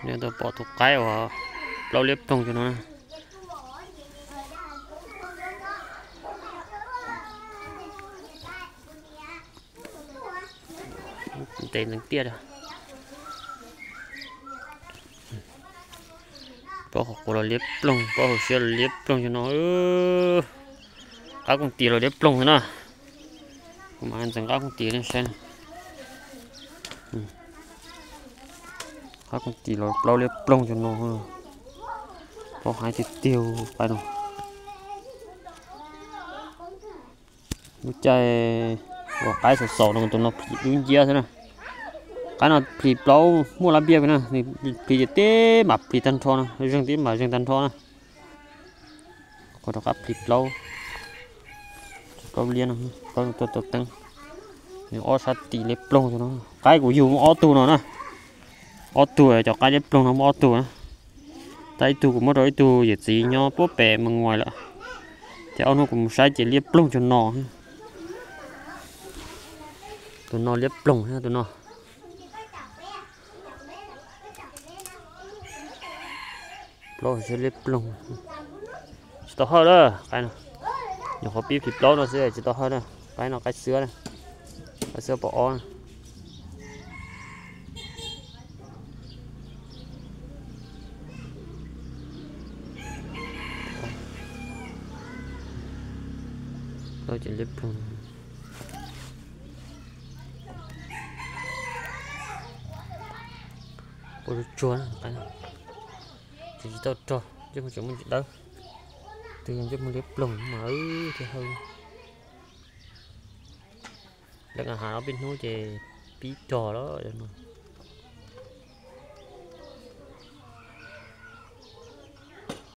Nej tau pom tus qaib uas plaub liab ploog cov no na. Ntev ntxeev tiaj. Plaub hauv quav los liab ploog, plaub hauv siab los liab ploog cov no. Qab kooj tis los liab ploog xwb na. Kuv mam ntxeev qab kooj tis nej saib. Qab kooj tis los plaub liab ploog cov no. Plaub haiv tiag tiag qaib no. Lub caij uas qaib xaus xaus no tus no plhis dub nciab xwb na. Qaib no plhis plaub muaj lab npiaj na, nws plhis ces teb mam plhis tag nrho na, zeeg teb mam zeeg tag nrho na. Kuv rov qab plhis plaub, plaub liab no, plaub no tuaj tau teeb. Nws ob sab tis liab ploog no. Qaib kuv yug muaj ob tug no na. Ob tug cov qaib liab ploog no muaj ob tug na. Tab ib tug kuv muab rau ib tug yawm txiv nyob puag pem Mes Nguais lawm. Ces ob hnub kuv mus saib ces liab ploog cov no. Tus no liab ploog tus no. Plaub hauv siab liab ploog. Tsis tau hawj lawm qaib no. Nyuam qhuav pib plhis plaub no xwb tsis tau hawj na. Qaib no qaib xwb na. Qaib xwb pom ob na. Plaub ces liab ploog. Ua tsuag tsuag na, ces tsis tau rog, ntsej muag tseem muaj ntsis dawb. Twb yog ntsej muag liab ploog mas thiaj hawj. Lawv nqa hav no pib hnub ces pib rog lawm.